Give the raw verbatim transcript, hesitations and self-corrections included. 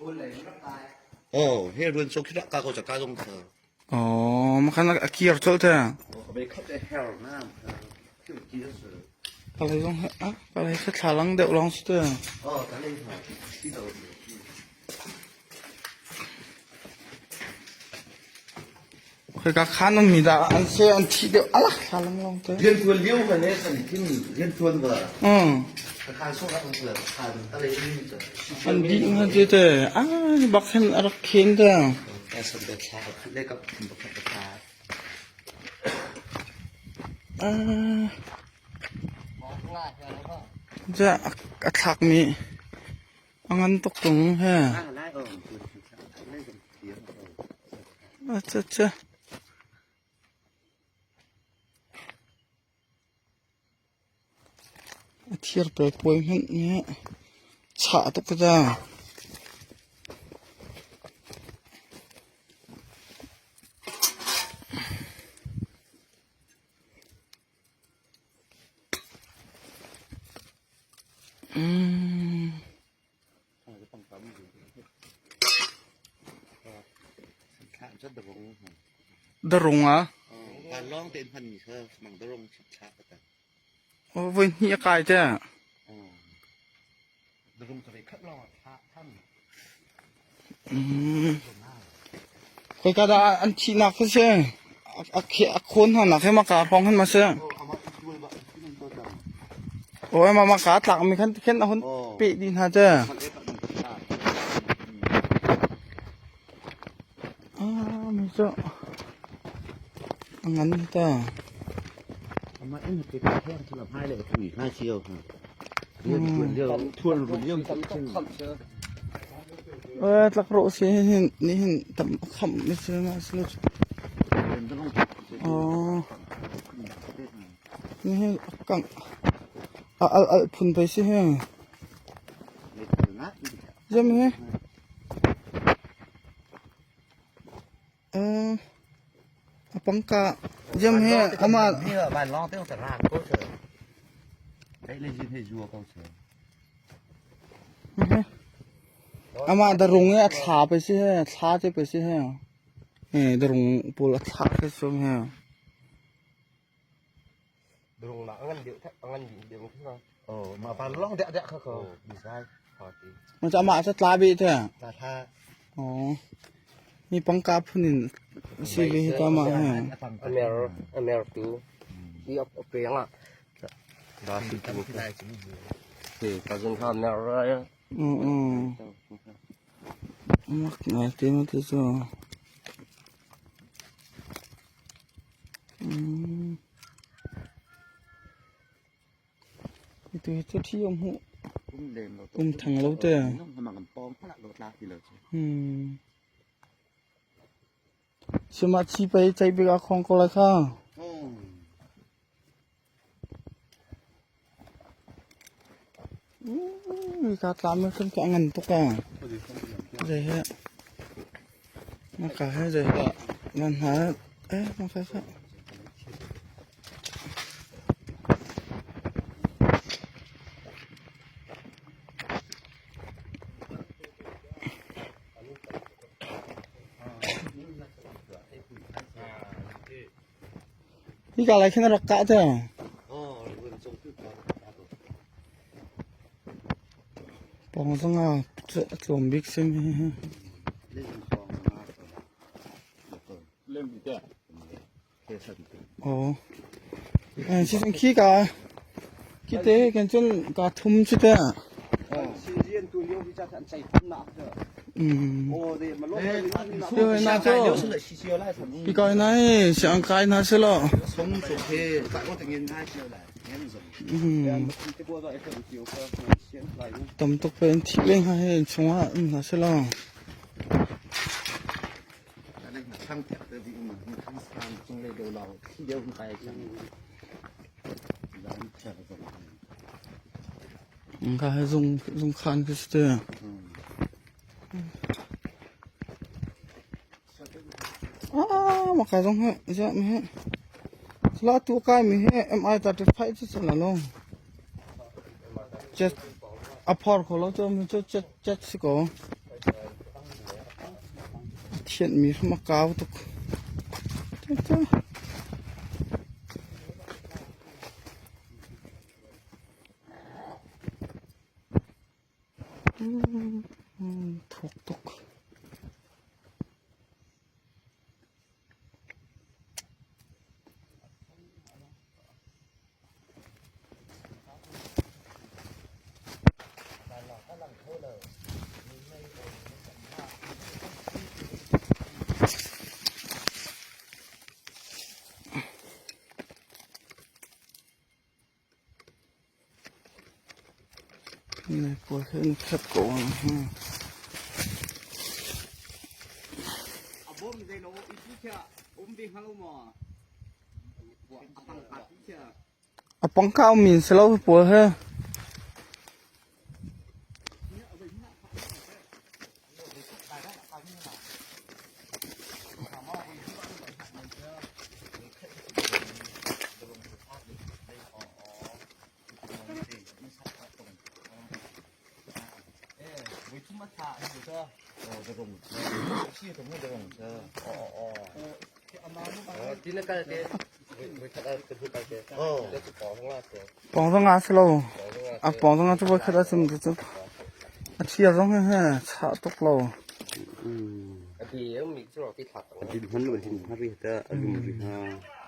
Oh, here when so kita ka ko sa ka dong sa. Oh, makan a kiar chol ta. Oh, ka be khap de her na. Ka lei zong he, ah, ka lei ka thla lang deuh long su te. Oh, ka lei ha. Si deuh. Khoi ka khan an mi da an se an thi deuh a la thla lang long te. Rian tuan liau ka ne san thin rian tuan ba. Hmm. Ka khan so ka tuan khan ka lei ni ta. An di nga te te. Ah, bak hen a rak khen te. Ka san de thla ka le ka ba ka. Ah. Ja a, a thlak mi a ngan tuk tung he. Acha, acha. A thiar pek puai hmanh nih chah tuk ka ta. Um. Darung a. Darung te hman mi kha mang darung thla ka ta. Oh, voi hnih a kai te. Darung ka ve khat lo thla tham. Um. Khoi ka da an thihnak kha se. A, a, a khon hna nak he maka hrawng hen ma se. Oh, ema maka tlak mi khan, khen a hun peh dih hna te. Ah, mi cu a ngan ta. Amah in hati ka heng cu lam hai le tui hna cio hna. Rian tuan lio, thuan run lio tam tuk khamh cio. Eh, tlak rawh si hin, ni hin tam khamh mi si ma si lo. Oh. Ni hin a kang a al al phun pei si he. Zam he. Eh, a pangka zam he ama. Van long teng ta ran ko se. Kai le jin he zuwa ko se. Ama darung he a thla pei si he, a thla te pei si he. Eh, darung pul a thla te si he. Darung na a ngan deuh, a ngan dih deuh kha. Oh, ma van long deuh deuh kha ko. Oh, mi zai. Party. Ma ca ma ca tla bih te. Tla tha. Oh. Mi pangka phun in si ve hi ta ma he. Amer, amer tu. Hi op, op pe nga. Da si tu. He, ka zun kha amer ra ya. Mm, mm. Mak ngai te ma te so. Mm. Itu hi cu thi um hmuh. Um thang lo te. Hmm. Sima chi pei cai bik a khawng ko lai kha. Hmm, ka tla mi kan ka ngan tuk a. Zei he. Na ka he zei he. Ngan ha. Eh, na ka ka. Hi ka lai khin a rak kah te. Pawng zong a tlawm bik sim hi. Aw. Eh, si zong khi ka, khi te kan cun ka thum si te. Mm. Hi ka na hi, siang kai na si lo. Mm. Tam tuk pen thih leng ha hi, chungah um na si lo. Ka he zung, zung khan ka si te. Ah, maka zong he, zia mi he. Sila tu kai mi he, M I thirty five si sila lo. Chet, a phor kho lo, cho mi cho chet, chet si ko. Ken mi hma kau tuk. Thuk tuk. Nei pua he ni khat ko. A bom zei lo, i pu kya, um bi halo mo. A pang kha um min se lo pua he. Pawng zong a si lo. A pawng zong a cu voi khat a sim tu cu. A thia zong he he chah tuk lo. A din hman lo, a din hmar rih ta a lum rih hna.